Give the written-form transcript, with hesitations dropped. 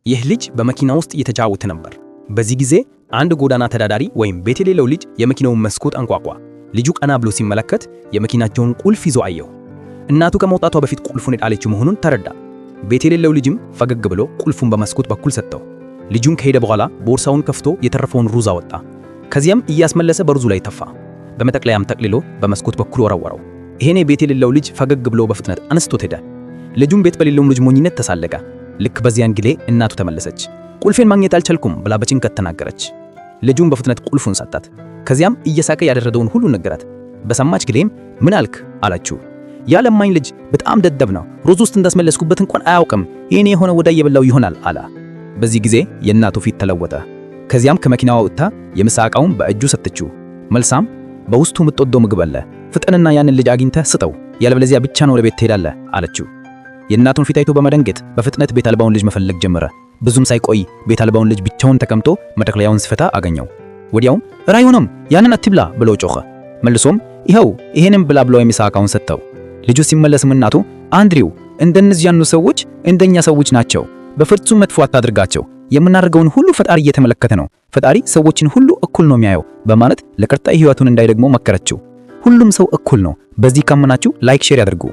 ይህ ልጅ በመኪና ውስጥ እየተጫወተ ነበር። በዚህ ጊዜ አንድ ጎዳና ተዳዳሪ ወይም ቤት የሌለው ልጅ የመኪናውን መስኮት አንኳኳ። ልጁ ቀና ብሎ ሲመለከት የመኪናቸውን ቁልፍ ይዞ አየው። እናቱ ከመውጣቷ በፊት ቁልፉን የጣለችው መሆኑን ተረዳ። ቤት የሌለው ልጅም ፈገግ ብሎ ቁልፉን በመስኮት በኩል ሰጠው። ልጁም ከሄደ በኋላ ቦርሳውን ከፍቶ የተረፈውን ሩዝ አወጣ። ከዚያም እያስመለሰ በሩዙ ላይ ተፋ። በመጠቅለያም ጠቅልሎ በመስኮት በኩል ወረወረው። ይሄኔ ቤት የሌለው ልጅ ፈገግ ብሎ በፍጥነት አንስቶት ሄደ። ልጁም ቤት በሌለው ልጅ ሞኝነት ተሳለቀ። ልክ በዚያን ጊዜ እናቱ ተመለሰች። "ቁልፌን ማግኘት አልቻልኩም" ብላ በጭንቀት ተናገረች። ልጁም በፍጥነት ቁልፉን ሰጣት። ከዚያም እየሳቀ ያደረገውን ሁሉ ነገራት። በሰማች ጊዜም "ምን አልክ?" አለችው። "ያ ለማኝ ልጅ በጣም ደደብ ነው። ሩዝ ውስጥ እንዳስመለስኩበት እንኳን አያውቅም። የኔ የሆነ ወዳ እየበላው ይሆናል" አለ። በዚህ ጊዜ የእናቱ ፊት ተለወጠ። ከዚያም ከመኪናዋ ወጥታ የምሳ ዕቃውን በእጁ ሰጠችው። መልሳም "በውስጡ የምትወደው ምግብ አለ። ፍጠንና ያንን ልጅ አግኝተህ ስጠው፣ ያለበለዚያ ብቻህን ወደ ቤት ትሄዳለህ" አለችው። የእናቱን ፊት አይቶ በመደንገጥ በፍጥነት ቤት አልባውን ልጅ መፈለግ ጀመረ። ብዙም ሳይቆይ ቤት አልባውን ልጅ ብቻውን ተቀምጦ መጠቅለያውን ሲፈታ አገኘው። ወዲያውም "ኧረ አይሆንም፣ ያንን አትብላ" ብሎ ጮኸ። መልሶም "ይኸው ይሄንን ብላ" ብሎ የምሳ ዕቃውን ሰጠው። ልጁ ሲመለስም እናቱ "አንድሪው፣ እንደነዚህ ያሉ ሰዎች እንደኛ ሰዎች ናቸው። በፍጹም መጥፎ አታድርጋቸው። የምናደርገውን ሁሉ ፈጣሪ እየተመለከተ ነው። ፈጣሪ ሰዎችን ሁሉ እኩል ነው የሚያየው" በማለት ለቀጣይ ህይወቱን እንዳይደግመው መከረችው። ሁሉም ሰው እኩል ነው። በዚህ ካመናችሁ like፣ share ያድርጉ።